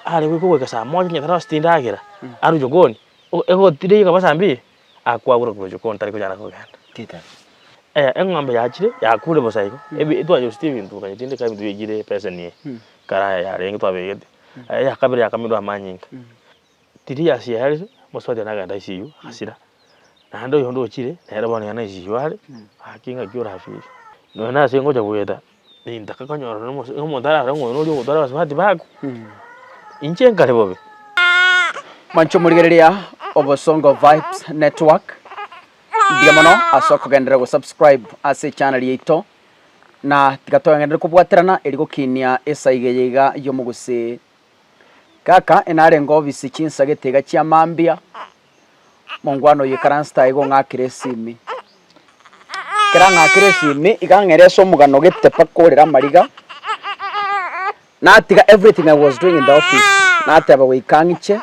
Are goika goika saa moja onye taroseti endagera, arwe jokoni, egotira iga bosa mbi, akwagura korwa jokoni tari konyara kogenda. Titari. Eeh eng'ombe yachire, yakure bosa igo, ebi twayoroseti ebinto tokanyetindeka ebinto biaikire epeseni eye, ekaraya yarenge twabegete, eyakabere yakamirwe amanyinga. Tiria yasiarire, omosubati one agenda ICU agasira, naende oyonde ochire, nere bono iga ICU are, gaki ng'aki orafeel. Nonya na ase ngocha goeta, nintaka konyora na omosa omonto arare ng'a oyo noria ogotwara abasubati bago, inche nkare bobe. Mwanche omorigereria Obosongo Vibes Network, mbuya mono ase okogenderera go subscribe ase echannel yaito, na tiga togenderere kobwaterana eri gokinia esaiga eye iga y'omogusii. Kaka enarenge obisi chinsa gete iga chia mambia, mongwana oyo ikaranste aye igo ong'akere esimi. Ekero ang'akire esimi, iga ang'ere ase omogano gete mpaka orere amariga, natiga everything I was doing in the office, nateba goika ang'iche,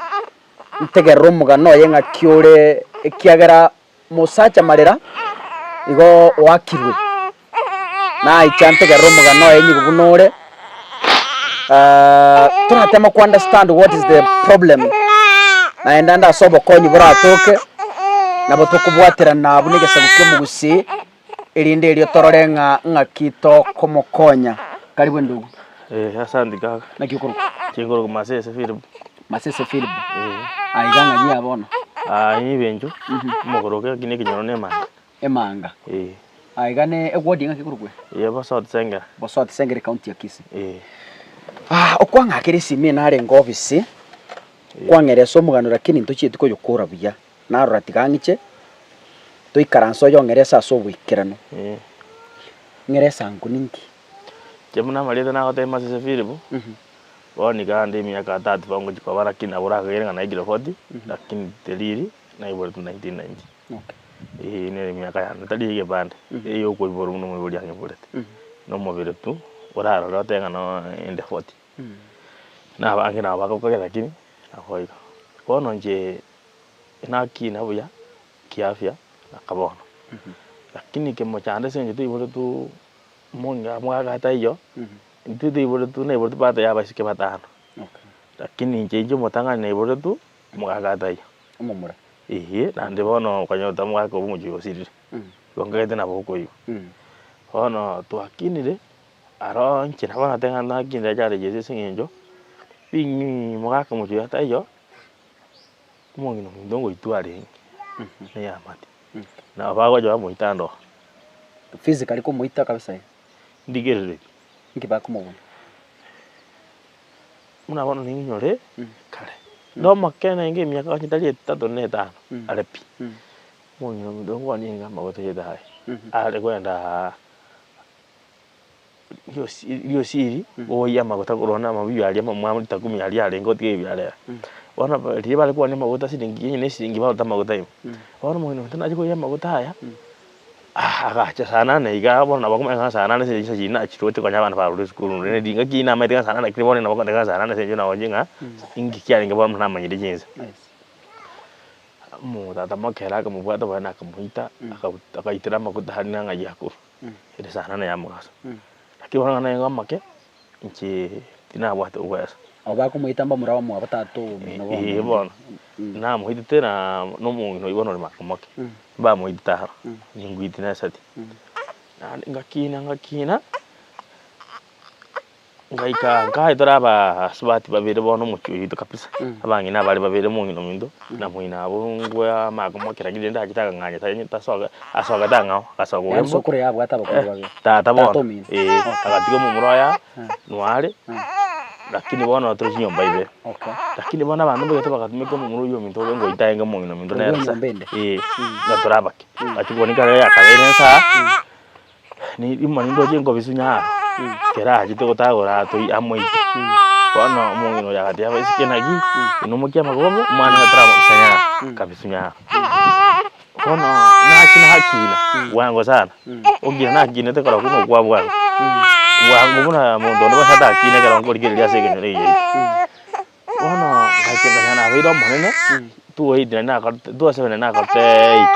ntegerere omogano oye ng'aki ore ekiagera Mosacha marera igo oakirwe, naicha ntegerere omogano oye nigo buna ore, toratema ko understand what is the problem, naende ande ase obokonyi boratoke, nabo tokobwaterana buna egesaku kia omogusii, erinde erio torore ng'a ng'aki tokomokonya. Karibu endugu. Eh, asante kaka. Naki okorokwa? Inche nkorokwa Masese Philip. Masese Philip. Eh. Aiga ng'aki ya bono? Aa nibencho, omokoroke lakini ekenyoro na emanga. Emanga. Eh. Aiga ne eward ng'aki ekorokwa? Eye Bosot Sengera. Bosot Sengera ekaunti ya Kisii. Eh. Ah, okwang'akera esimi eye narenge ofisi, kwang'era ase omogano lakini ntochieti koyokora buya. Narora tiga ng'iche, toikaranse oyong'ere ase ase oboikeranu. Eh. Ng'ere esanku ninki? Inche buna amarieta nagotebia Masese Philip, bono iga ande emiaka 34 ngochia koba lakini nabo orakagere ng'a naikire forty, lakini teriri naiboretwe 1990. Okay. Eyio nere emiaka yane, tari egebande, eye okoiborwa buna omoibori anyiborete, na omobere tu, orarore otebe ng'a noo inde forty. Na abange nabo bagokogera lakini nabo igo. Bono inche nakina buya kiafya mpaka bono, lakini kemochando ase eng'encho toiboretwe Omonga omwaka taiyo, intwe toiboretwe naiboretwe bato ya abaiseke batano, lakini inche inche omotang'ani naiboretwe omogaka taiyo. Omomura. Eeh, naende bono okanyora omogaka obo omochie osirire, igo nkagete nabo okoigwa. Bono twakinire, aro inche nabo nateba ng'a nakinire challenge ase eng'encho, ring'ii mogaka omochie oyo taiyo, omong'ina ominto ngoitwa arenge, na eamate. Nabo bagocha bamoita ande oo. Physically komoita kabisa iga. Ndigereretie. Inki bakomobuna? Buna bono ninyore kare, ndo omoke naende emiaka onye tari etato na etano, are pi. Omong'ina ominto nkwane nigo amagote gete aye, are koendaa. Riosiri oiyie amaguta korwa na amabuyu aria amamwamu ritakumi aria arenge otige ebiara ere. Bono riria bare kwania amaguta siringi onye ne esiringi bagote amaguta ime. Bono omong'ina ominto nachia koiyia amaguta aya, agacha saa nane igaa bono nabo akomanya ng'a saa nane ase chinsa chiria nachiroche konya abana barure esukuru rende ringaki namaete ng'a saa nane lakini bono nabo akonya ng'a saa nane ase eng'encho naonye ng'a inki kiarenge bono namanyire chinsa. Omo tata moke ere akamobwata bono akamoita, akaitera amaguta aria nang'ai akorwa. Ere saa nane ya mogaso. Lakini bono ekero narenge omoke, inche tinabwate obweso. Abwo bakomoita mbamura bamwabo tata omino bono. Eeh bono, namoitete na na omong'ina oyio bono ore maka moke, mbamoitete aro, ningwiti na esati. Naende ngakina ngakina. Ngaika nkaye tore abasubati babere bono omochie oito kabisa, abang'ina abare babere omong'ina ominto na moina abwo ngwe amako kera kende ndachete akang'anya tari tasoka asogete ang'ao agasoka Yaani ogembo sokoro yabwate abakungu babere. tata Tata bono omino. eh, agatiga omomura oye aa nware lakini bono tore chinyomba ibere. Okay. Lakini bono abanto mbagete bagatumeka omomura oywo ominto obe ngoita aenge omong'ina ominto Oigwe nere sa enyomba ende. eh, ng'a tore abake. Gachia kobua ekero yakabeire nsa. Rimo nindoche nkobisunya aro, ekero achete gotagora atoi amoite. Bono omong'ina oyo agateba abaiseke naki, inwe mokie amakombe, omwana oyo taramosunya aro, akabisunya aro. Bono nachia nakina bwango sana, okina nakinete korwa buna okwa bwango, bwango buna monto onde bwensi atakine ekero nkorigereria ase ekenyoro eke giaito. Bono ngachia nkanyora nabeire omonene, two eight naende nakorete two seven naende nakorete eight.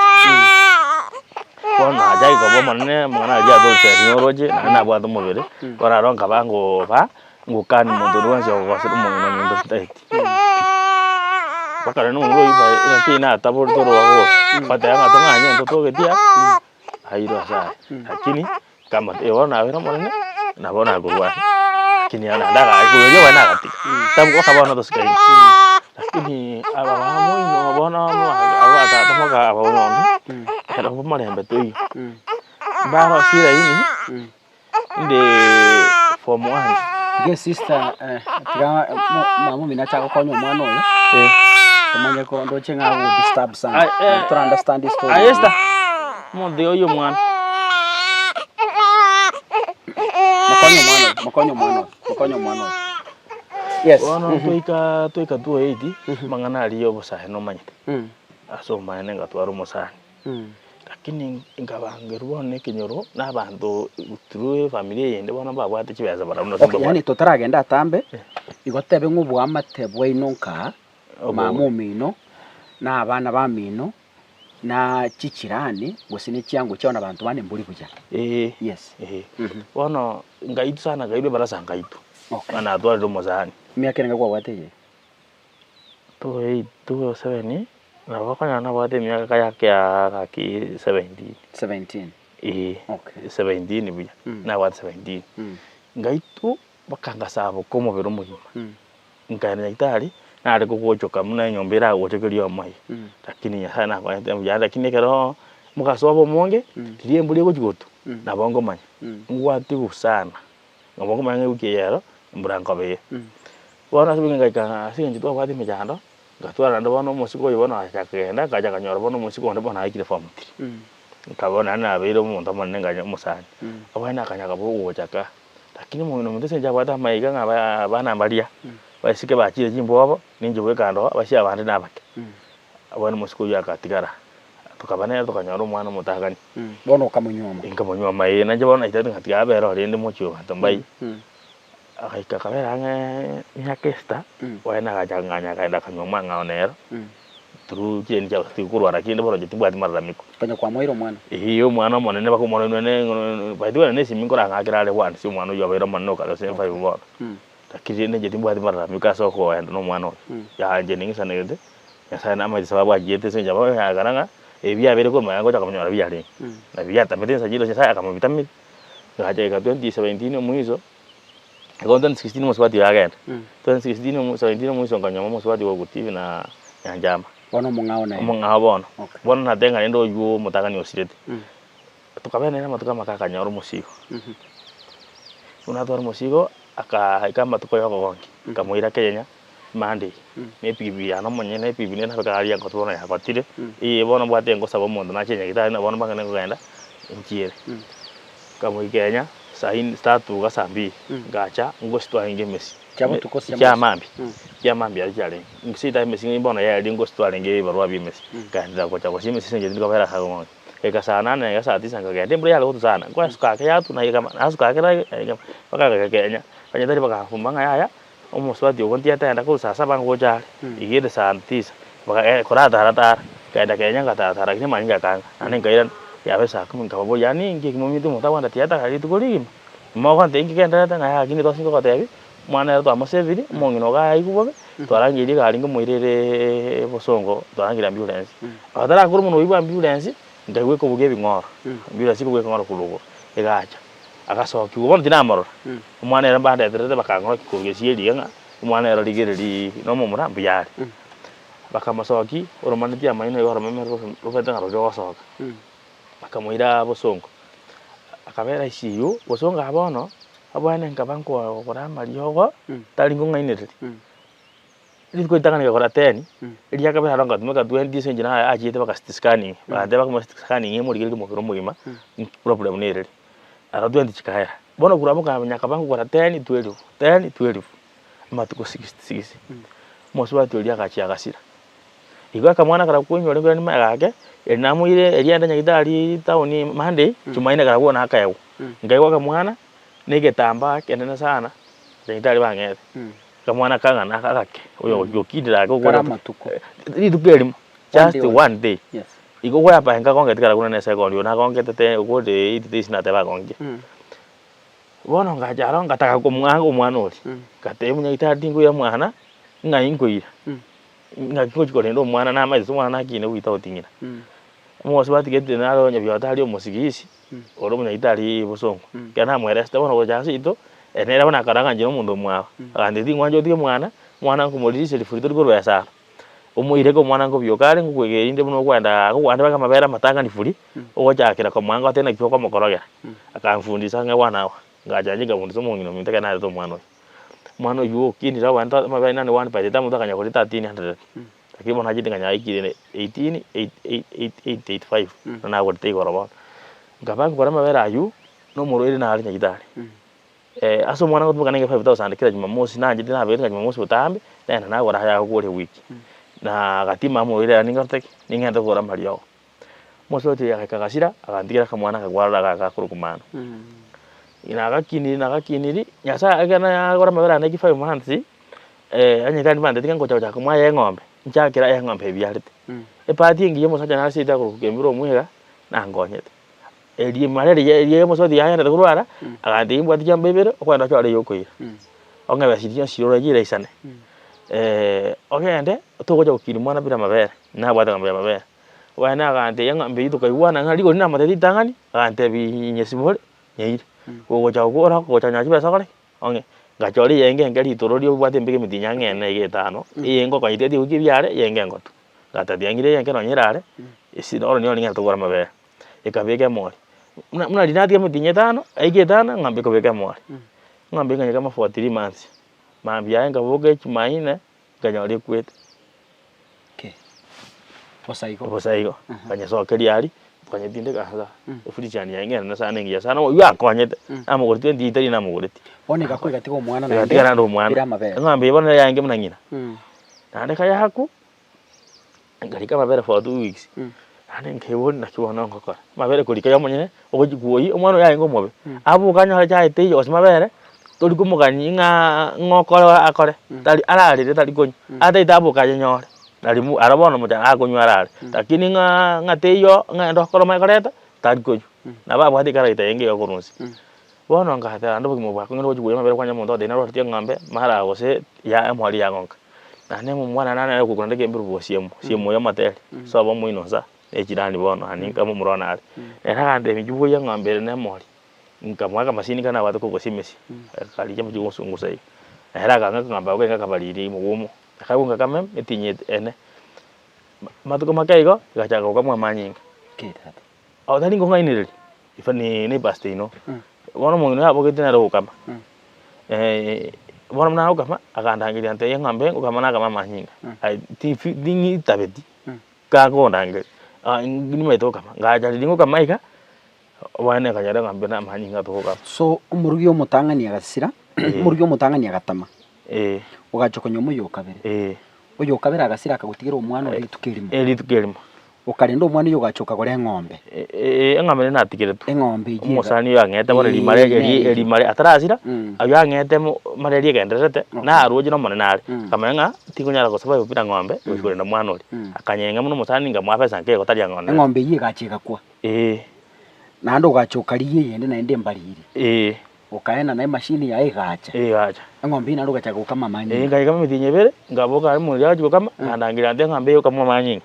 Bono nachaki koba omonene amang'ana aria atorusia ase oroche, naende nabwate omobere, bono aro nkaba ngoba. Ngokania omonto onde bwensi ogogosera omong'ina ominto titaeti pi. Mpaka rero omomura oyio baye engaki eyio nataborete orobago oro, bateba ng'a tong'anye intwe togetie aa, airwe ase aye. Lakini nkamotebia bono nabeire omonene, nabo nakorwania, lakini naende agacha korwa erio bono agatiga, tabu mpaka bono tosikaini. Lakini aba bamoino bono aba ba tata moka aba bono, ekero omorembe toiyo, mbarosie eraini. Inde form one. Iga esister tiga mama omino ache agokonye omwana oyo, tomanye ko ndoche ng'a ago disturb sana, Ai, eh. tora understand story. Aye Esther, omonto oyio omwana. Mokonye omwana oyo, mokonye omwana oyo, mokonye omwana oyo. Yes. Bono twaika twaika 208, amang'ana aria ya obosae nomanyete, ase obomaene ngatwara omosani. Lakini nkabangerwa bono na ekenyoro, na abanto through efamiri eyende bono mbabwate chibesa barabwo nase Okay, mbabwate. yaani totaragenda atambe, igo tebe ng'a oboamate bwaino nkaa, mama omino, na abana bamino, na chichirani, gose ne chiango chiao na abanto bande mbori buya. Eeh, Yes. eeh. Bono ngaitwa sana nkairwa ebarasa nkaitwa, Okay. ng'a natwarire omosani. Emiaka erenge kwabwate eye? 2 207 nabo okonyora nabwate emiaka kaya kiaa gaki 17. 17. Eeh, Okay. 17 buya, nabwate 17. Ngaitwa mpaka ngasaboka omobere omogima, nkaenda nyagetari, nare kogochoka buna enyomba eragochokeria omoyo, lakini nyasaye nakonyete buya, lakini ekeroo mogaso obe omonge, riria embura egochi gotwa, nabo nkomanya, ngwatiwu sana, nabo nkomanya ng'a ewiki eye ero, embura nkoba eye. Bono ase ngaika ase eng'encho twabwate emechando, ngatwara naende bono omosike oyo bono agacha kogenda, nkacha nkanyora bono omosike onde bono aikire form three. Nkaba naende nabeire omonto omonene nkanya omosani, abana akanya kaba ogocha ka, lakini omong'ina ominto ase eng'encho abwate amaiga ng'a ba abana mbaria, baiseke bachire chimbobo, ninche bweka ndo abasio abande nabake. Bono omosike oyio agatigara, tokaba nere tokanyora omwana omotang'ani. Bono okamonyuoma. Nkamonyuoma ee, nainche bono naitete ng'a tiga abere oo rende mochie abanto mbayie. Agaika akabera ang'e emiaka esita, bono agacha kong'anya akagenda akanywa omwang'ao nero, through chieni chia gose korwara kende bono inche timbwati malalamiko. Konya kwamoeire omwana? Eeh omwana omonene mpaka omwana oino nere by the way nonye na esimi nkorang'akera are once omwana oywo abeire omonene okare ase five bono, lakini rende inche timbwati malalamiko ase okoenda na omwana oyo, yaya inche ning'isanegete, Nyasaye namaete sababu achiete ase eng'encho abo ekero ng'a ebi biabeire korwa magega ngocha komonyora biarenge, na biatamete insa chiria Nyasaye akamobitamiria. Ngacha goika 2017 omoiso, igo 2016 omosubati oyo agenda, 2016 omo 17 omoiso nkanyuoma omosubati oyo Gutivi na Nyanchama. Bono omong'ao naye. Omong'ao bono. Okay. Bono nateba ng'a rende oywo omotang'ani osirete. Tokabera nere amatuko amake akanyora omosigo. Buna atware omosigo, akaika amatuko ya okogonkia, nkamoira Kenya. Monday, na epikipiki yane omonyene epikipiki nere nabeka aria ngotu bono yagotire, eye bono mbwate ngosaba omonto nache nyagetari na bono mbang'ane nkogenda, nchiere. Nkamoika Kenya, saa ine saa tatu iga saa mbili, ngacha ngosi twarenge emesi. Chia botuko gose chia Chia mogaso? mambia, chia mambia aria chiarenge. Gose etime emesi bono yaerire ngosi twarenge ebibarua bia emesi, nkaenderera gocha gosia emesi ase eng'encho tindi kobera ase agwo. Goika saa nane iga saa tisa nkagenda, embura yare gotwa sana, nkoesuka ake yatwa naigama, nasuka ake naigama, mpaka ngaika Kenya, abanyagitari bakanfuma ng'a yaya. Omosubati ogo ntiatagenda korwa saa saba ngocha are, iga ere saa tisa, baka koratara tara, nkaenda Kenya ngatara tara lakini amanyinga akanga, naende nkairana, yaba esaa kumi nkababoria yaani inki eki momanyete omonto agwenta tiatara rituko rigima? Mogontebia inki kendererete ng'a yaya lakini twase nkogotebia, omwana ere twamoseviri, omong'ina ogo ayaigwe bobe, twarangeirie egari nkomoirere bosongo, twarangeria ambulance. Batarakora omonwe oywo bwa ambulance, nkaigwa ekobugia ebing'oro, ambulance ekobugia ekeng'oro korwa igoro, egacha. Agasokigwa, bono tinamorora, omwana ere mbandeterete bakang'orokia korwa gesieri riria ng'a omwana ere rigererii nomomura mbuya are. Bakamosokia, oromanetie amaino iga oromeme robete ng'a roria ogosoka, bakamoira bosongo, akabera ICU, bosongo aa bono, abweene nkaba nkogora amariogo, tari nkong'ainereria. Rituko ritang'ani ngakora ten, eria kabere aro ngatumeka twenty ase eng'encho naye achiete mpaka CT scanning, bagantebia bakoma CT scanning emorigererie omobere omogima, problem nereri. Aro twenty chikaera. Bono korwa abwo nkamanya nkaba nkogora ten twelve, ten twelve, amatuko sixty six. Omosubati oria agachia agasira. Igo akamwana karia koinyora ekero nimanye gake, eri namoire eria aende nyagetari town Monday, jumaine karabwo bono akaegwa. Nkaegwa akamwana, na egetambaa ekenene sana, nyagetari bang'ete. Akamwana kang'ana aka agake, oyo okindire ake Kare okore amatuko. rituko erimo, One just day only. one day. Yes. Igo gwayapanga akongete kara buna ne second oyo nagongete te okore eight days nateba agongie. Bono ngacha aro ngataka komoanga omwana oria, ngatebia omonyagetari tinkoira mwana, ng'ai nkoira, ng'aki ngochi korenda omwana namaete ase omwana nakine without ng'ina. Omosubati gete nare onyabiota aria omosigisi, ore omonyagitari bosongo, ekero namoeresete bono gocha ase seito, ere nere bono akarora ng'a inche na omonto omwabo, agantebia tingwancha otige mwana, omwana nkomorisia rifuri tori korwa esaro, omoireke omwana nkobioka are ngokoegera erinde buna okoenda kogwande mpaka amabere amatang'ani furi, ogochakera komoa ngote naki okomokorogera, akamfundisa ng'a bwana awa, ngacha inche nkafundisa omong'ina ominto ekero narete omwana oyo. Omwana oywo okinire abanto amabere nane one by the time omonto akanya koria 1300. Lakini bono nachete ng'a nyaikire 18 eight eight eight eight eight five, bono nagorete igoro bono. Nkaba nkogora amabere aywo, na omorwaire nare nyagetari, ase omwana ngotumeka nenge 5000 kera jumamosi nanchete nabegete ng'a jumamosi botambe, nagenda nagora aya agokora ewiki. Na agatima omorwaire yaani ngorete ki, ning'ende kogora amariogo. Omosubati oyo agaika agasira, agantigera akamwana akagwarora agaka gakorokwa mano. Nagakiniri nagakiniri, Nyasaye ekero nagora amabere ane ki five months, onye tari banteti ng'a ngocha gochaka komoa eng'ombe, nchakere aye eng'ombe ebiarete. Ebahati engiya omosacha nasiete akorokwa Kembire omwega, nankonyete. Erio mara riria eria omosubati yagenderete korwara, agantebia nimbwate chiombe ibere, okogenda ochore eywo okoira. Ong'e besa chiria chionsi orore chiraisane, ogende, togocha gokinia mwana bila amabere, nabwate eng'ombe ya amabere. Bono agantebia ng'a mbuya tokaigwana ng'a rigori namotebia ritang'ani, agantebia nyesibore nyeire, gogocha gokora gocha konyora chibesa okore ki? Ong'e. Ngachora eyenge enke ritoro riobwate embeke emetienyi ang'e ene iga etano, eyenge okonyora tiga ewiki ebiare, eyenge engotu. Ngatebia ng'ire eyenge nonye erare, esi noro nigo ning'ende togore amabere. Ekabeka emori, buna buna riria natiga emetienyi etano, eike etano, eng'ombe ekobeka emori. Eng'ombe ekanyeka ama for three months, mambia yaye nkaboka echumaine, nkanyora ekwete. Ki? Bosa igo. Bosa igo, nkanyesokeria aria, nkanyetindeka ase efridge yaye ng'ende sana engiya sana, oywo ankonyete, namogoreti twenty litre riria namogoreti. Bono egakwa egatiga omwana naende, Egatiga naende omwana. bire amabere. Eng'ombe eye bono nere yarenge buna ng'ina. Naende kayakwa, nkarika amabere for two weeks, naende nkaeboria naki bono ngokora, amabere korika ya omonyene, ogochi kwoyia, omwana oyo arenge omobe, aboka anyore chaete eywo gose mabere, tori komogania ng'aa ng'a okore akore, tari ararere tari konywa, ataete aboke ayenyore, nari mo aro bono mochando akonywa arare, lakini ng'aa ng'a teiyo ng'ende okore omanye koreta, tari konywa, nabo abwate echaracter eye engiya korwa inse. Bono ngateba naende obogima obo bwakong'ire gochi koiywa amabere kwanyora omonto ogotebia narwareti eng'ombe, mara gose ya emori yang'onka. Naende omwana nare okogwa naende kembire bosiemo, siemo oyo omoteri, sobo omoino nsa, ne echirani bono naende nkamomura bono are. Ere agantebia inchuo bwoyie eng'ombe ere na emori, nkamoa akamashini karia nabwate kogosia emesie, karigia amache gosungusa iga. Ere akang'a akang'amba abwo akabariria mogumo, akagwa ngakama etinya ene, matuko make igo, egachaka gokamwa amanyinga. Ki tata? Aye tari nkong'ainereria, ifa ni nepastor ino. Bono omong'ina oyo abogete nere ogokama, bono buna agokama, agandangeria antebia eng'ombe ngokama nakama amanyinga, aye tifi ting'itabeti, kakondangeria, nimanyete gokama, ngacha riria ngokama iga, bono nkanyora eng'ombe na amanyinga togokama. So omorugi omotang'ani agasira, omorugi omotang'ani agatama, Eh. ogacha konywa oyo okabere, Eh. oyo okabere agasira akagotigera omwana oria rituko erimo. Eh, rituko erimo. Okarenda omwana oyio ogacha okagora eng'ombe. Eng'ombe ere natigeretwe. Eng'ombe eyio iga. Omosani oyo ang'ete bono rimare Eeh, eri nere. erimare atarasira, Mm. aywo ang'ete mo mare eria egendererete, Okay. naroche na omonene are. Mm. Akamanya ng'a tingonyara gosurvive bila ng'ombe, gochi korenda omwana oria. Mm. Akanyeng'a buna omosani nkamoa besa nke igo tari ang'onere. Eng'ombe eyio egacha egakwa. Eeh. Naende ogacha okarigia eyende naende embariri. Eeh. Okaenana emashini yaye egacha. Egacha. Eng'ombe eyio naende ogachaka gokama amanyinga. Ee, nkaikama emetienyi ebere, nkaboka aria omonto agachia gokama, nkandangeria nte eng'ombe eye gokama amanyinga.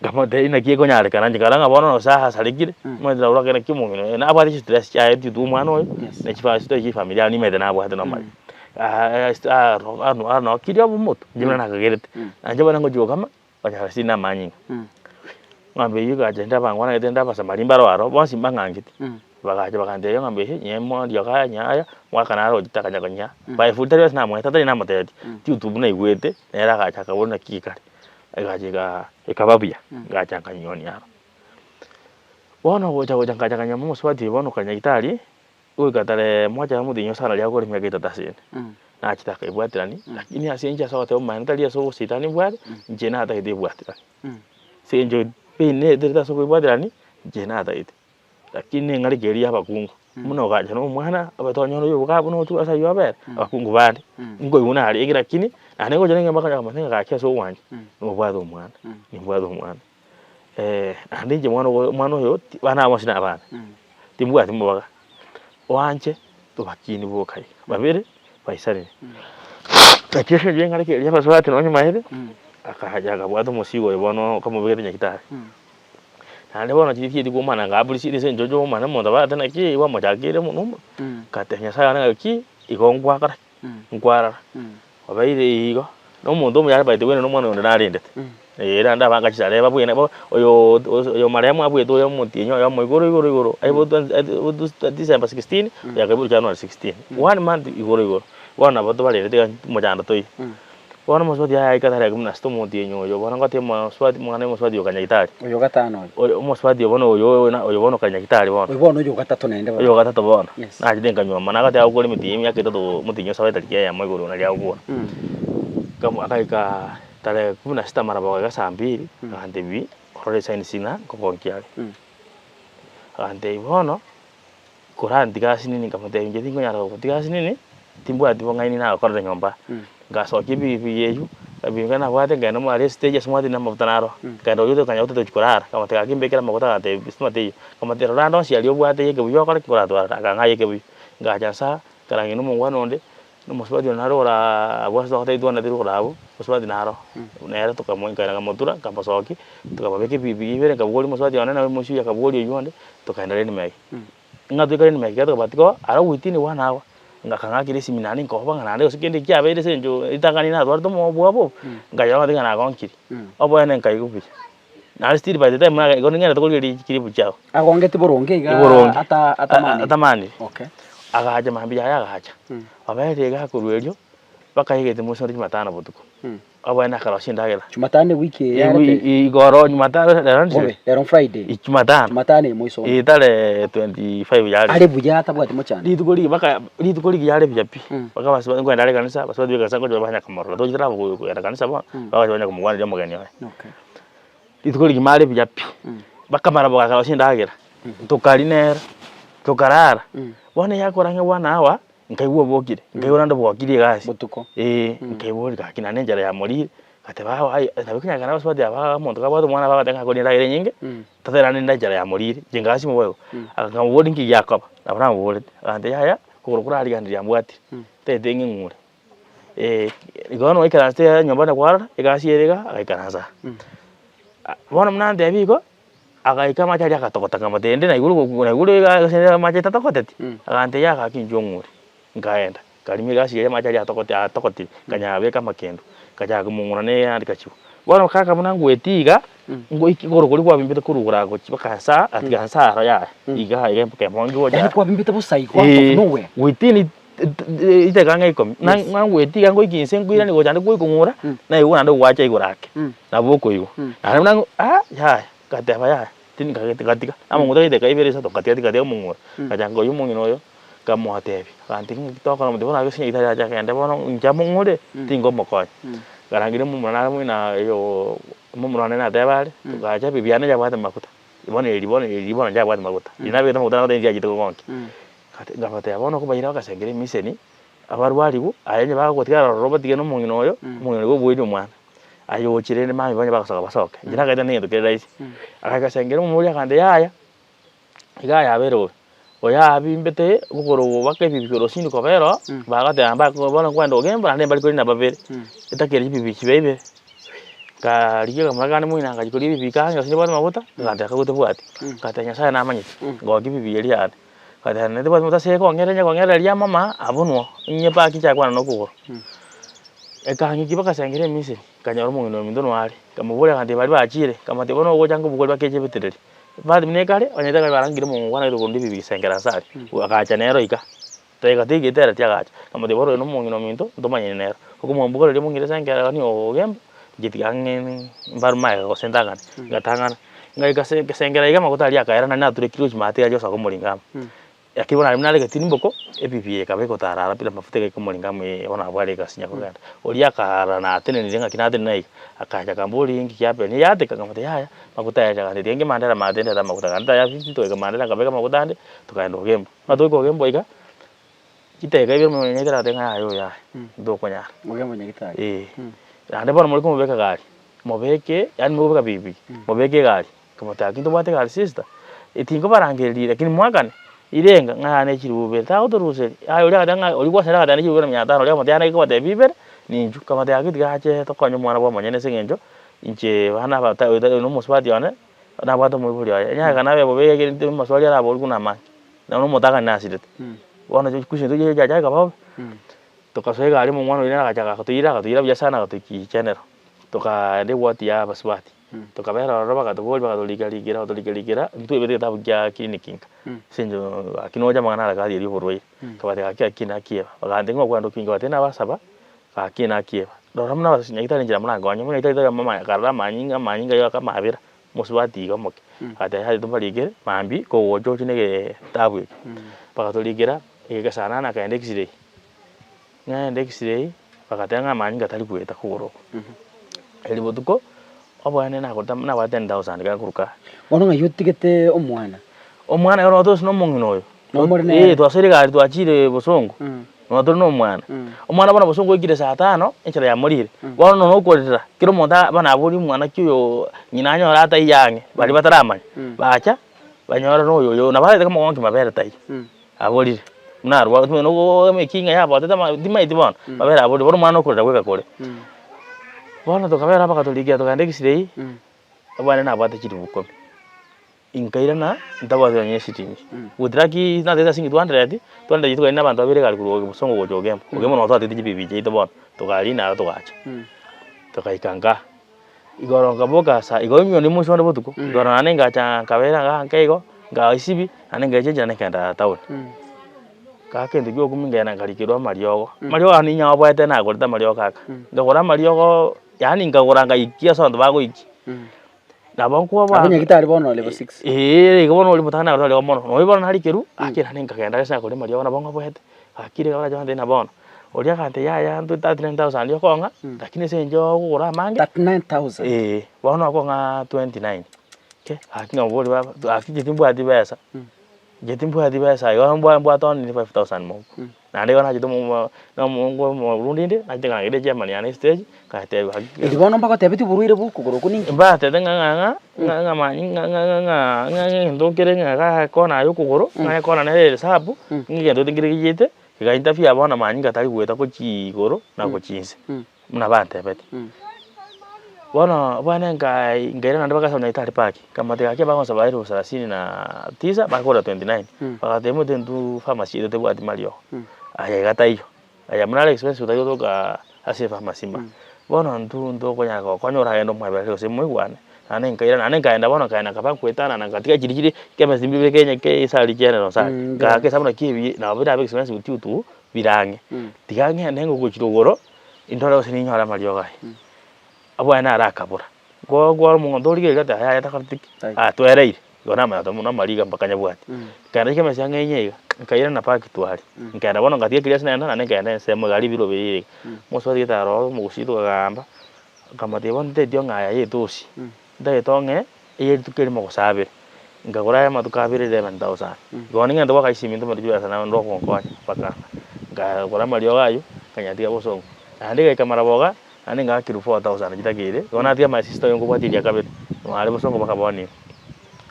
Nkamotebia naki ekonyarekana inche nkarora ng'a bono nonye asarekire, omanyete nabo oragende naki omong'ina oyo nabwate chistress chiaye titwe omwana oyo, Yes. na chifa chifamiri yabo nimanyete nabwate nomanya. Anokirie omonto, inche buna nakagerete, nainche bono ngochia gokama, Onyora sina amanyinga. Eng'ombe eyio egacha ende abangwana gete ende abasamari mbaro aro bonsi mbang'angete. Bagacha bagantebia eng'ombe eye nyemo riogo aya nyaya, omogaka naro ochete akanya konyia. By tari ase namoete tari namotebetie, chiutubu naigwete, nere agacha akabora naki ekare. Egacha eka ekaba buya, ngacha nkanyionia aro. Bono gocha gocha nkacha nkanyora omosubati oyo bono okanya gitari. Goika tarehe moja ya omotienyi o sana riria akore emiaka etato ase ende, nachete akaibwaterania, lakini ase inche ase ogoteba obomaene tari ase obosaitani mbwate, inche natagete ebwaterani. Ase eng'encho pain neeterete ase okoibwaterani, inche natagete. Lakini neng'areka eria ya abakungu, buna ogacha na omwana, obete onyore oyo oboka buna ochwe ase aywo abere, abakungu bande, nkoigwa narenge lakini, naende ngocha neng'e mpaka nyakomanya ng'a gaki ase ogwancha, nobwate omwana, nimbwate omwana. Naende inche mwana ogo omwana oyo, abana aba bonsi na abana, timbwati mobaga, oanche. Tobakini boka iga, babere baisanire. Naki ase enchera eng'areka eria abasubati nonye maete, akacha akabwata omosigo oyo bono akamobekete nyagitari. Naende bono chiria chiaeti komana nga appreciate ase eng'encho omane omonto abate naki gwamochakeire omonwe omo, ngatebia nyasaye one ng'aki igo ngwakora ki, nkwarora, obeire igo, na omonto omuya are by the way nonye omwana onde narendete, eh naende abange chisare babwene bo oyo oyo marehemu abwete oyo omotienyi oyomo igoro igoro igoro aiboretwe December 16, oyo akaiborwa January 16, one month igoro igoro, bono nabo tobarendete iga mochando toiyo. Bono omosubati aye aika tari buna ase omotienyi oyo, bono ngotebi omosubati omwana omosubati oyo kanyagitari. Oyo gatano oyo. Oyo omosubati oyo bono oyo na oyo bono kanyagitari bono. Oyo bono oyo gatato naende bono. Oyo gatato bono. Yes. Nachete nkanyuoma, nagateba gokora emetienyi emiaka etato omotienyi osaba etariki eyemo igoro naria agokora. Nkamu akaika tarehe kumi na sita maragoba iga saa mbili, agantebi orore esigns ng'a nkogonkia are. Agantebia bono. Korantiga asinini nkamotebia inche tinkonyara gogotiga asinini, timbwati bong'aini nagokorera nyomba. Ngasokia epikipiki eywo, ebinto nabwate nkaenda mo aria estage ase mwatini amafuta naro, nkaenda oywo tokanya gotete gochia korara, nkamotebia gaki mbekere amaguta agantebia stima teiyo, nkamotebia rora ande onsi aria obwate ya ekebuyu okore ki koratwara akang'a ya ekebuyu. Ngacha nsa, nkarang'ina omongwana onde, na omosubati onde nare oraa abwo ase togotebia twanetire korwa abwo, omosubati naro, nere tokamoa nkaenda nkamotura, nkamosokia, tokamobeka epikipiki ibere, nkabogoria omosubati one nere omoisia oywo akabogoria oywo onde, tokaenda Renmeg. Ng'a toika Renmeg ekero tokabwati ko aro within one hour, ngakang'akera esimi naende nkoba ng'a naende gose kende kiabeire ase eng'encho ritang'ani natwarete omobwabo obo, nkanyora ng'a tiga nagonkire, oboene nkaigwa buya. Naende still by the time naye igo ning'endete korigereria chikiribu chiago. Agongeti boronge igaa Boronge. ata atamaniri. Atamaniri. Okay. Agacha mambia yaye agacha, obeire iga akorwa erio, mpaka aigete moisonde jumatano botuko. Oboene akarosia endagera. Jumatano ewiki eye yarete? Igoro Jumatano rero ndire. Bobe, rero Friday. Jumatano. Jumatano eye moiso. Ee tarehe 25 yare. Are buya atabwati mochando. Rituko rigiya mpaka rituko rigiya are buya pi. Mpaka abasubati nkoenda are ekanisa, abasubati ba ekanisa ngocha banya komorora. Tochi tari kogenda kanisa bono, bagacha banya komokwaneria omogeni oye. Okay. Rituko rigima are buya pi. Bakamara bagarosia endagera, tokaria nere, tokarara. Bono eyakora ang'e one hour. Nkaigwa obokire, nkaigwa naende bwokire egasi. Botuko. Eeh, nkaigwa gaki naende enchara yamorire, ngateba aa aye nabo ekonyareka abasubati aba omonto kabwate omwana bagoteba ng'a akoria endagera enyinge, tata naende nde enchara yamorire, inche ngasima boigo. Nkamoboria nki giakoba, nabo namoborete, agantebia yaya, okogoro korariganire yambwatire, tagete ng'ing'ure. Igo bono naikaransete nyomba onye kwarora, egasi ere iga, agaikaransa aa. Bono buna antebia igo. Agaika amache aria agatogota nkamotebia rende naigure goku naigure iga gose amache tatogoteti? Agantebia yaya gaki inchuo ong'ure. Nkaenda, nkarima egasi eria amache aria atogote atogotire, nkanyabeka amakendo, nkachaka komong'ura na ehandkerchief. Bono kaka buna ngweti iga, ngoiki igoro koria kwabimbete korwa igoro agochia mpaka nsa gatiga nsa aro yaya, iga iga mpaka ebongi gocha Yaani kwabimbete bosa igo out of nowhere. Within riteka ang'e ikomi, na ng'a ngweti iga ngoika inse nkoirania gocha naende goikong'ura, naigwa naende gwacha igoro ake, nabo okoigwa. Naende buna ng'o ah yaya, ngateba yaya, tindi nkagete ngatiga, amang'uta riteka ibere isato ngatiga tigatiga omong'ura, ngacha nkoyia omong'ina oyo, nkamotebia, agantebia ng'aki tokora omonto bono ase nyagetari ache agende bono inche among'ure, tingomokonya. Nkarangeria omomura nare moino oyoo omomura one nateba are, togacha ebibi biane yabwate amaguta, bono eri bono eri bono yabwate amaguta, riria nabegete amaguta nagoteba ndiachete kogonkia. Nkabatebia, Bono okobaira bagasengera emiseni, abarwarigwe, aye onye bagotigara ororo obatige na omong'ina oyo, omong'ina oyo oboerie omwana. Aye ochire rende mambia onye bagosoka basoke. Inche nakaete na egento kere rahisi. Agagasengera omomura akantebia yaya, iga yabeire bobe, oyo abimbete okogoro mpaka ebibi orosini kobera oo, bagoteba mbako bono nkoenda ogembo naende mbari korina babere, etakeire chibibi chibe ibere. Nkarigia akamura kande moino ngachia koria ebibi kange gose nibwate amaguta, agantebia kagote bwati. Ngateba Nyasaye namanyete, ngokia ebibi eria yane. Ngateba naende tibwati maguta ase ekong'era onye kong'era riria amama abunwa, nyepaki nchake kwana na okogoro. Ekang'ikia mpaka sengera emisiri, nkanyora omong'ina ominto noo are, nkamoboria agantebia baria bachire, nkamotebia bono ogocha nkobokoria mpaka echebetereri. Bahati buna ekare, onyete ekare barangire omongwana oito korwa ebibi sengera ase aria, agacha nere oika. Taiga taigete ere tiagacha, nkamotebia bono oyo nomong'ina ominto, ntomanyane nere. Okomobogoreria omong'ina ase enkero nigo ogemba, inche tiga ng'e mbaru magega gose ntang'ane, ngatang'ana, ngaika ase egesengera iga amaguta aria akaera naende naturekire gochia maate aria gosoa komoringa amo. Lakini bono aria buna aregeti rimboko, ebibi eye ekaba egotarara pi amafuta egaika omoringa amo eh bono abwo are egasinya kogenda. Oria akarara natenenire ng'aki natenena iga, akacha akamboria nki kiapeni eyateka, nkamotebia yaya, amaguta aya acha agantebi tiga nge mandera maate ndete amaguta, gaki taya fifty togaika mandera nkabeka amaguta ande, tokaenda ogembo. Buna togoika ogembo iga, chidakika ibere omonto onye aratebe ng'a yaya oyo yaya, ntokonyara. Ogembo nyagetari. Eh, naende bono more komobeka gari, mobeke yaani mokobeka pikipiki, mobeke egari, nkamotebia gaki ntobwate egari sister, tinkobarangereria lakini mwakane. Irenga ng'a yane chilifu ibere, tagotoruseria, aye oria agateba ng'a oria gwasera agateba ne chilifu ibere na mia tano, oria akamotebia yane nkobatebia ibere, ninchu, nkamotebia gaki tiga ache tokonye omwana bwa omonyene ase eng'encho, inche abana aba ta oyo na omosubati one, nabwate omoibori oye, enyarekana abe bobe egere amaswali araborwe buna amange, nonye na omotang'ani nasirete. Bono chikusi intwe chiacha chikaba bobe, tokasoa egari omong'wana oria nere agacha agatoira agatoira buya sana agatoikia general, tokaenda eward ya abasubati, tokabera ororo bagatoboria bagatorika rikera bagatorika rikera, ntwaebete egetabu kia clinic inka, ase eng'encho gaki nocha amang'ana arakari erio oborwaire, nkabatebia gaki gaki naki eba, bagantebia ng'a okogenda okinga nkabatebia nabasaba, gaki naki eba, rora buna abas nyagetari enchera morankonye, buna nyagetari tari mama karora amanyinga amanyinga aye akamabera. Mosubati iga omoke, agateba yaya tobarikere mambia kogocha oche na egetabu eke. Bagatorikera, egaika saa nane akaenda x-ray, naenda x-ray, bagateba ng'a amanyinga tari goeta kogoro oko. Erio botuko, oboene nagorete nabwate ten thousand gakoruka aa. Bono ng'ai otigete omwana? Omwana igo nabo tose na omong'ina oyo. Nomore nere? Eeh twasoire egari twachire bosongo, nonya tore na omwana. Omwana bono bosongo oikire saa tano, enchera yamorire, bono nonya okorera, kera omonto aa bono aborie omwana ki oyo ng'ina anyore ataiyo ang'e, baria bataramanya, bacha, banyora na oyo oyo nabo arete komogonkia mabere taiyo, aborire, buna arwarete omanyete nogo emekinga yabotete ama timaeti bono, mabere aborire, bono omwana okorera bweka kore. Bono tokabera bagatorikia tokagenda x-ray, omwana nabwate chilifu ikomi. Inkairana ntabwati nonya eshilingi. Goetera ki natagete silingi 200, 200 echi tokairana abanto babere egari korwa bosongo gocha Ogembo. Ogembo nabo twatete chibibi chiaito bono, tokarina aro togacha. Togaika nka, igoro nkaboka saa igo inwe moisho onde botuko, igoro naende ngacha nkabera igaa nka igo, nkaesibi, naende ngechenchia naende nkaenda town. Gaki egento kia okumia nkaenda nkarikerwa amariogo, amariogo aya ninyaboete nagorete amariogo kaka, nkagora amariogo yaani nkagora ngaikia ase abanto bagoikia. Nabo nkoba Abwo nyagitari bono level 6. Eeh igo bono oria motang'ani nagotoria mono, nonya bono narikerwa, gaki naende nkagenda ase nakoria amariogo nabo ng'oboete, gaki riria barache bantebie ng'a bono, oria agantebia yaya ntwe 39,000 okong'a, lakini ase eng'encho okogora amange, 39,000? eeh, bono okong'a 29, ke, gaki nkamoboria baba, gaki inche timbwati besa. Inche timbwati besa igo mbwa mbwate only 5000 mob. Naende igo nachete omo na omongo omorundi inde, nachete nkarangeria echairman yane estage, nkatebiwa gaki. Erio bono mbagotebetie oborwaire bwa okogoro okwo ninki? Mbatebete ng'a ng'a ng'a ng'a ng'a manyi ng'a ng'a ng'a ng'a ng'a egento nkere ng'a igaa ekona ya okogoro, ng'a ekona nere eresabu, ng'a egento gete nkere gechete, kega interfere bono manyinga tari goeta gochia igoro na gochia inse. Buna bantebete. Bono bwane nkai nkaira naende bagasaba nyagetari park, nkamotebia gaki bagonsaba elfu thelathini na tisa bakogora 29, bagateba omanyete intwe pharmacy yaito tebwati mariogo, aya iga taiyo, aya buna are expensive tari gotoka ase epharmacy mba. Bono intwe ntokonyara gokonya oragende omoebererie gose moigwane, naende nkaira naende nkaenda bono nkaenda nkaba nkoetanana nkatiga chiria chire chemist mbibeke onye ke esari general nsari, ngaaka esabu naki ebi nabo birabe expensive due to bire ang'e, tiga ng'ende ngogochia rogoro. Indore gose ninyore amariogo aye, abwane naro akabora, nko kware omonto origereria ati yaya takoreti ki, atwereire, igo namanya ati buna amariga mpaka nyabwate. Nkaenda chikemesi chiang'e inye iga, nkairana back to aria, nkaenda bono ngatiga keria ase naenda naende nkaenda ensemo iga aria ebiro biria iga. Omosubati gete aroro omogusii tokagamba, nkamotebia bono ntaeti ong'e aya yetosi, ntagete ong'e eye rituko erimo gose abere, nkagora aya amatuko abere 11000. Igo ning'ende goaka esimi ntomere chibesa naende ogonkonya mpaka nkagora amariogo aywo, nkanyatiga bosongo. Naende egaika maragoba, naende ngaakerwa 4000 chitakeire, igo natiga my sister oyo nkobwatia eria kabere, nare bosongo mpaka bono iga.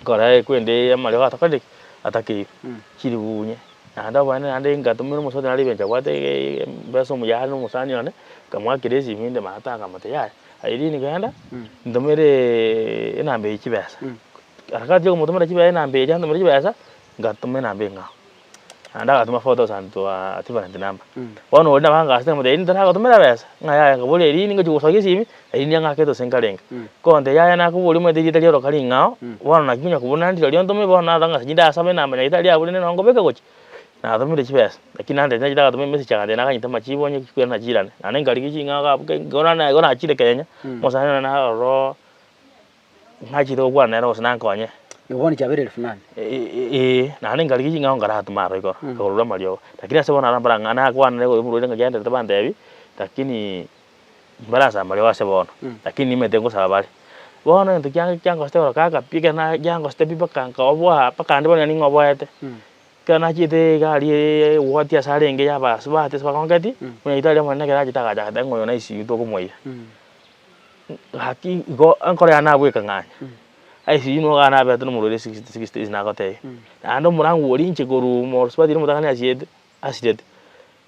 Nkora ekwende amariogo atakorire ki? Atakeire, chiribu inye. Naende oboene naende ngatomera omosubati nare ebenki abwate embesa omuya are na omosani one, nkamoakera esimi inde maate akamotebia yaya. Irene genda, ntomereeee enamba eye chibesa. Harakati ya komotomera chibesa enamba eria antomere chibesa, ngatoma enamba eng'ao. Naende agatoma 4000 to a different number. Bono oria nabo angasete nkamotebia Irene taragotomera besa? Ng'a yaya nkaboria Irene ngochi gosokia esimi, Irene ang'akete gose nkarenge. Kontebia yaya nakoboria omanyete erieta riaroka ring'ao, bono naki konya kobuna ndirorio ntome bono narora ng'a ase chindasaba enamba nyagetari abwo rende nabo nkobeka gochia. Natomire chibesa, lakini naende nachete agatoma emessage agantebia naganyete amachibu onye chikwera nachirane. Naende nkarigia ching'ao iga abwo igo nane igo nachire Kenya, omosani one nare ororo nachete gokwana nere gose nankonye. Igo bono chiabeire elfu nane. Eeh, naende nkarigia ching'ao nkaratoma aro igoro, nkarora amariogo. Lakini ase bono aro mbara ng'a nakwana nigo omorwaire ng'a genderete bantebi, lakini mbarasaba amariogo ase bono, lakini nimanyete ngosaba bare. Bono egento kiange kiangosete korwa kaka pi ekero na kiangosete pi mpaka nkaoboa mpaka ande bono ning'o oboete. Ekero nachiete iga aria eward ase arenge ya abasubati ase bagonketi, omonyagetari omonene ekero achete agacha agateba ng'a oyo na ICU tokomoira. Gaki igo enkoro yane nabwo ekang'anya. ICU nigo iga nabete na omorwaire 66 days nagotebia. Naende omorango oria inche korwa mosubati oria omotang'ani achiete, asirete,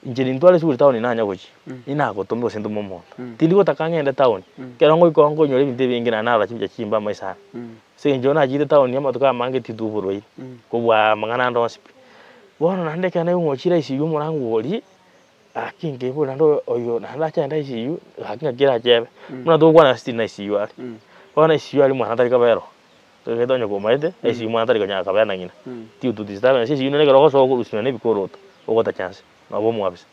inche nintware esukuru town nanya gochia, inagotome gose ntome omonto. Tindi gotaka ng'ende town, ekero ngoika oo nkonyora ebinto ebinge naende narora chibicha chimbe amaiso ane. Ase eng'encho nachire town amatuko amange titwa oborwaire, kobua amang'ana ande onsi pi. Bono naende ekero naigwa ng'a ochire ICU omorango oria, Gaki nkeibora naende oyo naende achende ICU, gaki ng'aki erachebe, buna togokwana still na ICU are. Bono ICU aria mwana tari kobera oo, egento onye komaete, ICU mwana tari konyara kobera na ng'ina, due to disturbance ase ICU nere ekero ogosoa okorusia nonya na ebikoroto, ogotacha nse, noba omwabisa.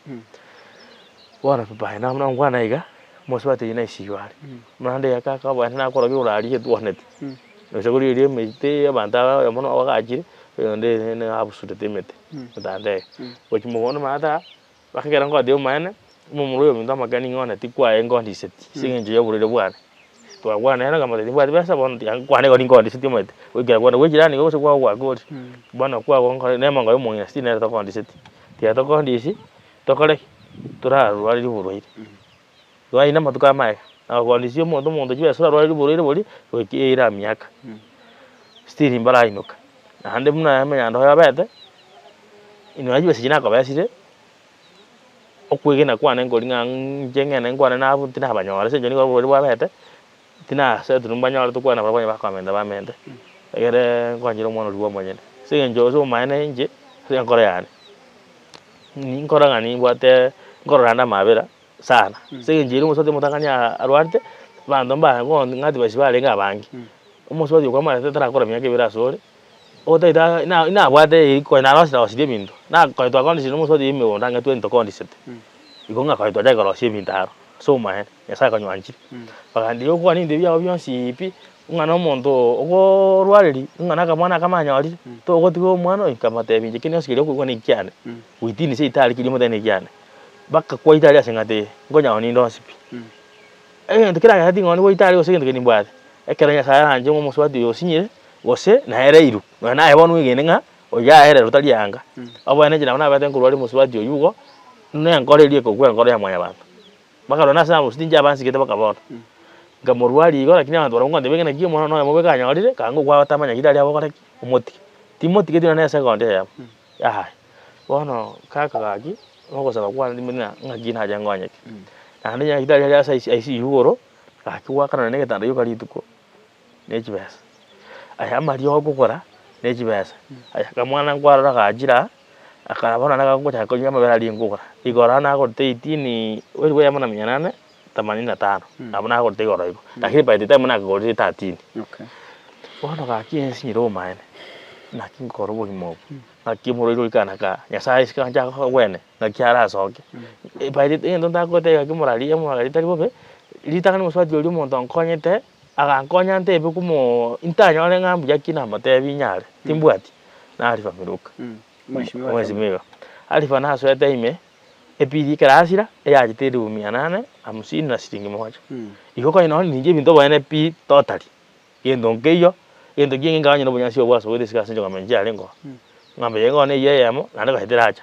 Bono baye buna ngokwana iga, omosubati oyio na ICU are, buna nde iga kaka oboene nakorokia igoro aria etwaneti, gose korigereria emete abanto aba oyomo nabo agachire, oyonde nigo abusurete emete. Otantebia, gochia mogondo maate aa, mpaka ekero ngotebia omonene, omomura oyo ominto amakani ng'a one tikwaye nkondiseti ase eng'encho ya oborwaire bwane. Twakwana nere nkamotebia timbwati besa bono tiga nkwane igo ninkondiseti omanyete, goikera kwane gwa echirani iga gose kwago gwakorire, bono kwago nkore na emongo ya omong'ina still nere tokondiseti. Tiga tokondisi, tokore ki? Torarwareria oborwaire. Twaina amatuko amaye, na gokondisia omonto omonto chibesa orarwareria oborwaire boria, goika eira emiaka, still mbarainoka. Naende buna emeyando yabete, nonya chibesa echi nakobesire, okwegena kwane nkori ng'a inche ng'ende nkwane nabwo tinabanyora ase eng'encho nigo oborwaire bwabete, tinasetiri mbanyore tokwane nabarabwo onye bakomenta bamente, egere nkonyere omwana oria bwa omonyene. Ase eng'encho ase obomaene inche, ase enkoro yane, ninkora ng'a nimbwate nkorora ande amabera. sana, ase eng'encho eria omosubati omotang'ani arwarete, abanto mbare ng'a advice barenge abange. Omosubati okwo amaete tarakora miaka ebere asore, otaete aa ina inabwate eri konya narosire rosirie ebinto, nakonya twakondisire na omosubati emegondo ang'e twenty tokondisete, igo ng'a konya twachaka korosia ebinto aro, ase obomaene, Nyasaye konya oanchire. Baganderia gokwana ebinto ebi biago bionsi pi, ng'a na omonto okoorwareria, ng'a na akamwana aka manyorire, togotiga omwana oyo, nkamotebia inche kende gionsi keria okoigwa nekiane, within seitari keria omotebie nekiane. Mpaka kwaita aria ase eng'ata eye, nkonya ninde onsi pi. Egento keragere ting'oni goita aria gose egento kende nimbwate, ekero Nyasaye aranche ng'a omosubati oyo osinyire, gose naereirwe, nonya naye bono oegene ng'a oyio aererwe tari anga. Oboene inche nabo nabete nkorwaria omosubati oyio igo, na enkoro eria ekogwa enkoro ya mwanyabanto. Mpaka nonya nase namosuti inche abansigete mpaka bono. Nkamorwaria igo lakini abanto barabwo nkontebia ng'a naki omwana one oyomo bweka anyorire, kanga okwa otamanya ki aria agokora ki, omotige. Timotigeti nonya na esekondi eyemo, yaya. Bono kaka gaki, nogosaba kwane timanyeti ng'a ng'aki nache nkonyeke. Naende nyagetari aria ase ICU igoro, gaki goakanana na egetanda gioka rituko, ne chibesa. Aya amariogo okogora, ne chibesa. Aya akamwana nkwarora gachire aa, aka bono naende gagochaka konywa amabere aria nkogora. Igoro aa nagorete eighteen elfu eyemo na mia nane, themanini na tano, nabo nagorete igoro igo. Lakini by the time nakagorire thirteen. Bono gaki ensinyire obomaene, naki nkokora obogima obo. Naki omorwaire oika naka Nyasaye isiko anche agwene, naki arasoke. By the egento ntagotebi gaki omorari omorari tari bobe, ritang'ani omosubati oria omonto ankonyete, agankonya ntebe komoo ntanyore ng'a mbuya ki namotebi nyare, timbwati, na Alifa Miruka, omwesimigwa. Alifa nasoete ime, epili ekero asira, eyachete elifu mia nane, hamsini na shilingi moja. Igo konya nonye ninche ebinto oboene pi totally. Gento nkeiyo, egento kiaye nkaganya na obonyansi obo bwasogete isiko ase ching'ombe nchiarenge oo. Eng'ombe eye bono eywo eyemo, naende gose teracha.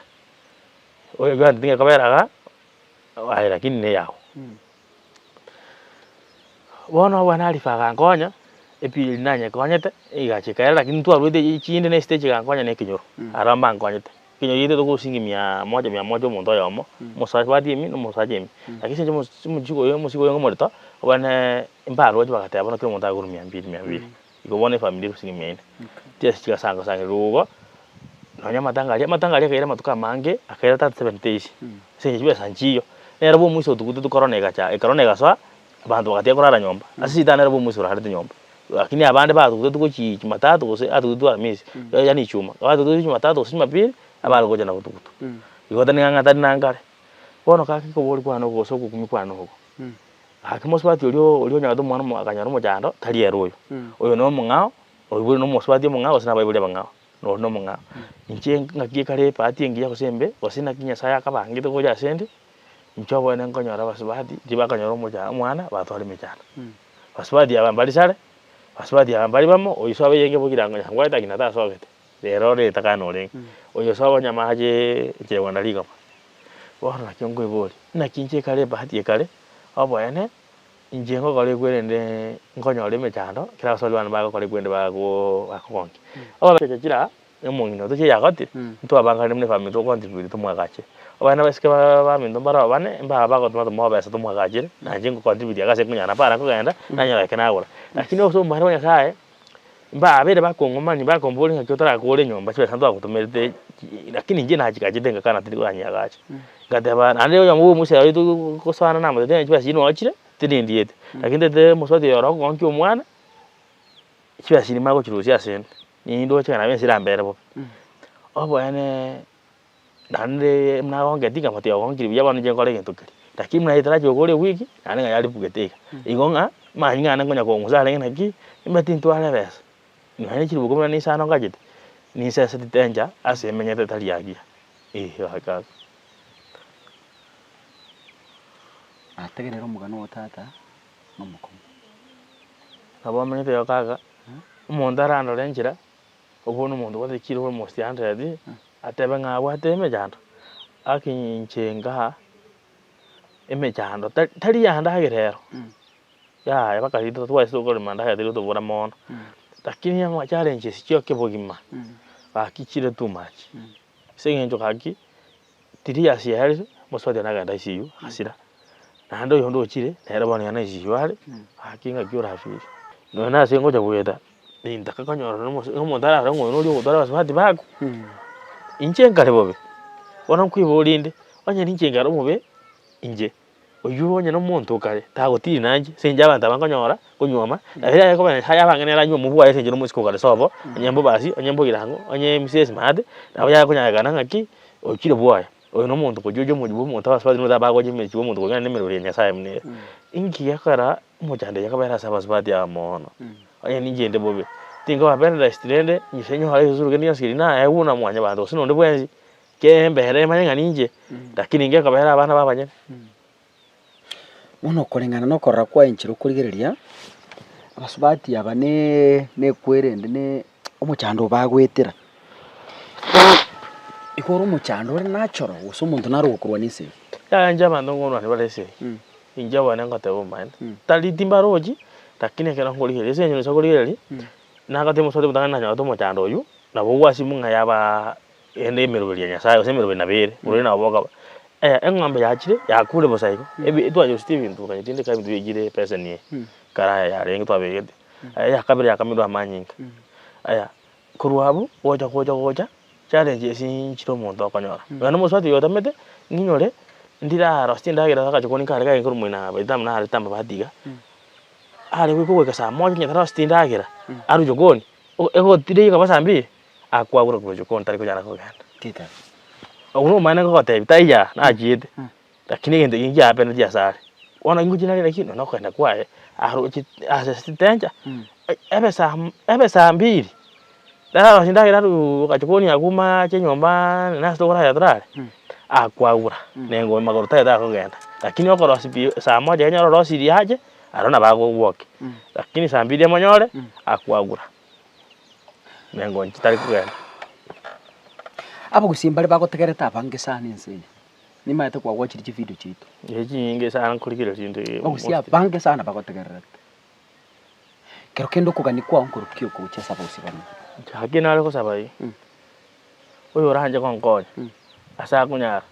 Oyo gwanchete ting'ekobera igaa, aye lakini neyago. Bono obwana Alifa agankonya, epili nanyekonyete, egacha ekaera lakini ntwarwete echinde na estage egankonya na ekenyoro, aro mbankonyete. Ekenyoro giaito tokosingi mia moja mia moja omonto oyomo, omosacha bwati emi na omosacha emi. Lakini ase eng'encho omochiko oyo omosigo oyo omorito, obwenerete mbaroche bagateba bono kera omonto agure mia mbili mia mbili, igo bono efamiri egosingi mia ine. Chibesa chigasanga sangererwa igo, nonya amatanga aria, amatanga aria akaira amatuko amange, akaira 37 days, ase eng'encho chibesa nchiyo. Nere bwa omwisho otugutetwe korona egacha, ekorona egasoa, abanto bagatiga korara nyomba, ase sitani nere bwa omwisho orarete nyomba. Lakini abande batugutetwe gochia jumatatu gose atugutetwe aramisi, yaani ichuma, batugutetwe jumatatu gose jumapili, abare gocha na gotugutwa. Igo tari ng'a tari na nkare. Bono gaki kobori kwane oko gose ogokumia kwane oko. Gaki mosubati oria oria onyorete omwana omo akanyora omochando, tari ere oyo. Oyo na omong'ao, oiboire na omosubati omong'ao gose na abaibori abang'ao, na oria na omong'ao. Inche ng'aki ekare ebahati engiya gose embe, gose naki Nyasaye akabangete gocha asende, inche oboene nkonyora abasubati, tibakonyora omocha omwana, batware emechando. Basubati aba mbari sare, basubati aba mbari bamo, oyio sobo eyenge bogirango nyangwaete lakini atasogete, rero ritakana orenge. Oyo sobo nyamache enchera kogenda rigoma. Bono naki nkoiboria, naki inche ekare ebahati ekare, oboene. Inche ngokora ekwerende nkonyora emechando, ekero abasubati bane bagokora ekwerende bagoo bakogonkia. Obobe chira omong'ina otochie yagotire, ntwabanganire buna efamiri to contribute tomwagache. Abana abaiseke ba baminto mbare bane, mbaba bagotuma tomoa besa tomwagachere, na inche ngo contribute iga ase nkonyara nabo arakogenda, nanyora eke nagora. Lakini ase obomaene bwa Nyasaye, mbabere bakong'omani bakomboria ng'aki otarakore enyomba chibesa ntwagotomerete lakini inche nachigachete ngakana tindi koranyeagacha. Ngateba naende oyomo bwa omoisia oito gosoana namotebia ng'a chibesa chiria nochire, tirindiete, lakini ntete omosubati oyo ore okogonkia omwana, chibesa chiria nimanye gochirusia asende, nindoche ng'a nabo ense erambere bobe. Oboene naende buna agongeti nkamotebia ogonkire buya bono inche nkore egento keria, lakini buna etarachi gokora ewiki, naende ng'a yaripugete iga. Igo ng'a, manyia ng'a naende nkonya kong'usa arenge naki, mba tintwara ebesa, nonya ne chiribu ikomi na isano ngachete, ninseseti tencha ase emenyete etari agiya, eh gaki. Nategerere omogano oo tata nomokong'u. Nabo omenyete igo kaka, omonto arandore enchera, obwo na omonto obwate chikiro almost hundred, atebe ng'a abwate emechando, gaki inche nkaa emechando tari tari ya ndagera ero, yaya mpaka riria totwaete tokorema ndagera teri gotobora mono, lakini ama challenges chia ekebogima, gaki chire too much, ase eng'encho gaki. Tiria asiarire, omosubati one agenda ICU agasira, naende oyonde ochire, nere bono iga na ICU are, gaki ng'aki orafeel. Nonya na ase ngocha goeta, nintaka konyora na omosa omonto arare ng'a oyo noria ogotwara abasubati bago, inche nkare bobe, bono nkoiboria inde, onye ninche nkare omobe, inche. Oyio onye nomonto o kare, tagotiri nainche, ase eng'encho abanto aba nkonyora, konyuoma, na riria aye koba nyasaye abange nere anywe omobua aye ase eng'encho nomosike o kare sobo, onye mbobasi, onye mbogirango, onye mcs maate, nabo yakonyarekana ng'aki, ochire bwoye. Oyo na omonto gochia omochie bwa omonto abasubati nigo bagocha emechie bwa omonto koreng'ana na emeroberi ya Nyasaye buna ere. Inki gekogera omochando oyo okobera ase abasubati aba mono, onye ninche inde bobe, tinkoba penalized rende, inche nyore egesusuro kende gionsi keria naegwe na mwanyabanto gose na onde bwensi. Kembere manye ng'a ninche, lakini ngekobera abana b'abanyene. Bono koreng'ana na okorora kwaye enchera okorigereria, abasubati aba ne ekwerende ne omochando bagoetera. Igo ore omochando ore natural gose omonto nare ogokorwania esegi. Yaya inche abanto nkorwania bare esegi, inche bono ngoteba obomaene, tari timbarochi, lakini ekero nkorigereria ase eng'encho nase okorigereria, nagotebia omosubati omotang'ani nanyorete omochando oywo, nabo gwasimu ng'a yabaa. Ende emeroberi ya Nyasaye, gose emeroberi nabo ere, borende nabo bokoba. Eng'ombe yachire, yakure bosa igo, ebi twanyusitie ebinto kanya tinde kare ebinto biaikire epeseni eye, karaya yarenge twabegete. Aya eyakabere yakamirwe amanyinga, aya korwa abwo, gocha gocha gocha, challenge esi nchire omonto okonyora. Nonya na omosubati oyo otamete, ng'inyore, ndirarosie endagera ase agachokoni kare kare korwa moino by the time narete amabati iga, are goika goika saa moja onye taroseti endagera, arwe jokoni, egotira iga saa mbili. Akwagure korwa jikoni tari konyara kogenda. Titari. Obwo nobomaene ngogotebia taiyo nachiete, lakini egento ekio nkiapeneti asare. Bono ingochia nare naki nonya okogenda kwaye, aroche ase chitencha, ebe saa ebe saa mbili, nararosia endagera aruuuh gachikoni agwo maache nyombaaa nase tokorara torare, akwagura, nengo magoro tari takogenda. Lakini okorosia pi saa moja ekero orosirie ache, aro nabo agogwokia, lakini saa mbili omonyore, akwagura. Nengonchi tari kogenda. Abagusii mbare bagotegerete abange sana ense eye, nimaete kwagwachire chividio chiaito. Eeh chinyinge sana nkorigereria rinde Abagusii abange sana bagotegererete. Kero kende okogania kwao nkorokio ki okogochia ase abagusii bane? Gaki nare gosaba iga, oyo oranche gonkonya, ase akonyara,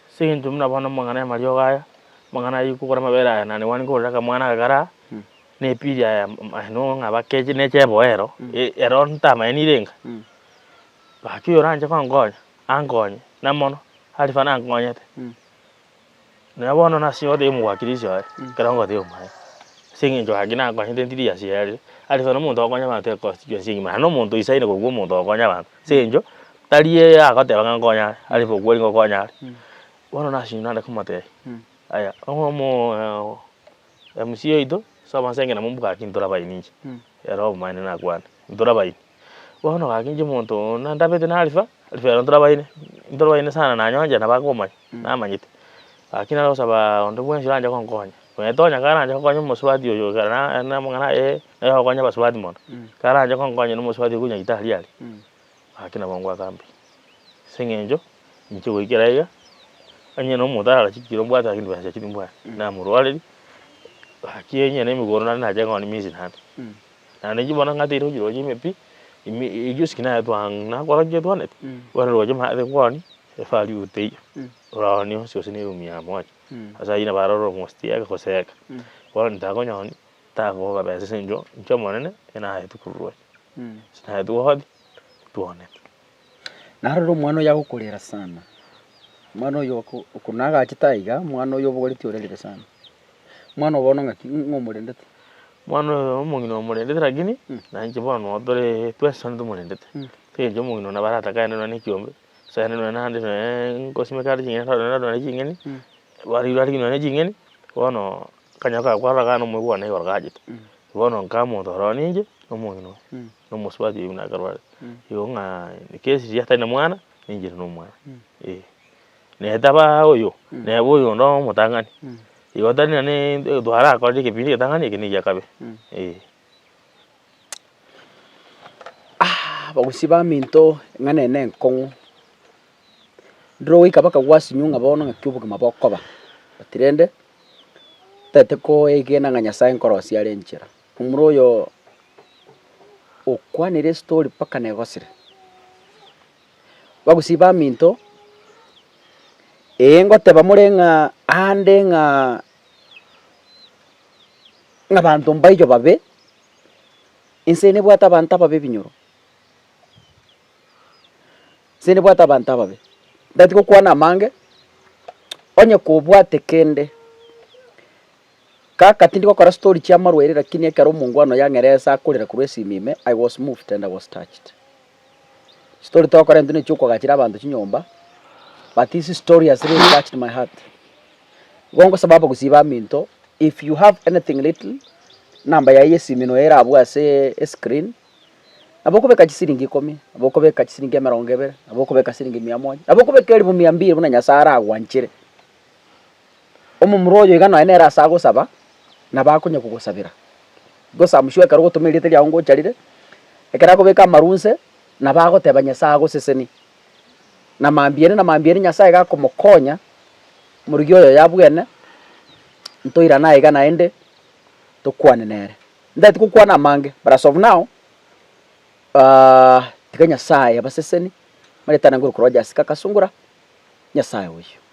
ase eng'encho buna bono amang'ana ya amariogo aya, amang'ana aywo kogora amabere aya nane kwani nkorera akamwana aka kare aa. Na epili aya no ng'a bakeche ne echebo ero, ero ntamanye nire enga, gaki oyo oranche konkonya, ankonye na mono, Alifa nankonyete. Nonya bono nase ogotebia omowakilishi oye, ekero ngotebia omaene, ase eng'encho gaki nankonyete ntiri ase yarire, Alifa na omonto ogokonya abanto econstituency engima, naende omonto oisaine korwa omonto ogokonya abanto, ase eng'encho, tari agoteba ng'a nkonye are, Alifa okweri ngokonya are. Bono nase nare komotebia, aya omo. MC oito, sobo nse ng'ina mombu gaki ntorabaini inche, ere obomaene nakwane, ntorabaini. Bono gaki inche omonto oo na ndabete na Alifa, Alifa ero ntorabaine, ntorabaine sana nonye inche nabo akomanya, namanyete. Gaki nare gosabaa onde bwensi oranche gonkonya, nonya tonya karanche gokonya omosubati oyo ekero na na amang'ana aye, naye ogokonya abasubati mono, karanche gonkonya na omosubati okonywa gitari aria, gaki nabo ngoaka mbuya. Ase eng'encho, inche goikera iga, onye na omonto arara chikiro mbwate lakini besa echio timbwati, namorwareria. Gaki onye na emegondo naende nache ng'onie misi naende. Naende inche bono ng'ateire gochia roche ime pi, ime eywo esike naye twang' nakora ki etwaneti, bono roche maate nkoonie, evalue teiyo, oraoonie onsi gose na eroom ya moja, ase aywo nabo arore omostiaka gose eka. Bono ntakonyaonia, takoba besa ase eng'encho inche omonene, enaetwe korwa roche, ase naetwe gokora ki? Twaonete. Narora omwana oyo agokorera sana, omwana oyo oko oko nagachete aiga, omwana oyo obogoretie orerire sana. Omwana obo bono ng'aki ng'o omorendete? Omwana oyo omong'ina omorendete lakini, na inche bono noo tore twensi bono tomorendete, ase eng'encho omong'ina oyo nabo aratake aende nonye na ekiombe, gose aende nonye naende nonye ngosimeka are ching'eni nonye nonye ching'eni, barire arenge nonye ching'eni, bono akanya kakwarora akana omoigwana igoro gachete. Bono nkaa omonto ororo ninche, na omong'ina oyo, na omosubati oyio buna akarwarete. Igo ng'a ekesi riria atari na mwana, ninche inde na omwana, eh. Nere taba oyo, neba oyo onde omotang'ani, igo tari nonye twarakorire ekepindi egetang'ani eke na egia kabere, eh. Abagusii baminto eng'ana eye nenkong'u, ndire goika mpaka gwasinywa ng'a bono ng'aki obogima bokoba, but rende ntagete koegena ng'a Nyasaye nkorosia are enchera. Omura oyo okwanire estory mpaka negosire. Bagusii baminto, ee ngoteba more ng'a ande ng'a ng'a abanto mbaiyo babe, ense eye nebwate abanto ababe ebinyoro, ense eye nebwate abanto ababe. Ntagete gokwana amange, onye kobwate kende, kaka tindi gokora story chia amarwaire lakini ekero omongwana oyo ang'eresa akorera korwa esimi ime, I was moved and I was touched. Story togokora intwe nechi okoagachera abanto chinyomba, but this story has really touched my heart. Igo ngosaba abagusii baminto, if you have anything little, enamba yaye ya esimi noyo ere abwo ase escreen, nabo okobeka chisiringi ikomi, nabo okobeka chisiringi emerongo ebere, nabo okobeka siringi mia moja, nabo okobeka elifu mia mbili buna Nyasaye aragwanchere. Omomura oyo iga nonya nere ase agosaba, nabo akonya kogosabera. Gose I'm sure ekero ogotoma erieta riago ngocha rire, ekero akobeka amaru nse, nabo agoteba Nyasaye agosesenie. Na mambia ere na mambia ere Nyasaye gakomokonya, omorogi oyo yabwene, ntoirane aiga naende, tokwane nere. Ntagete gokwana amange, but as of now, tiga Nyasaye abasesenie, amaretana ngoro korwa Rogers Kakasungura, Nyasaye oyio.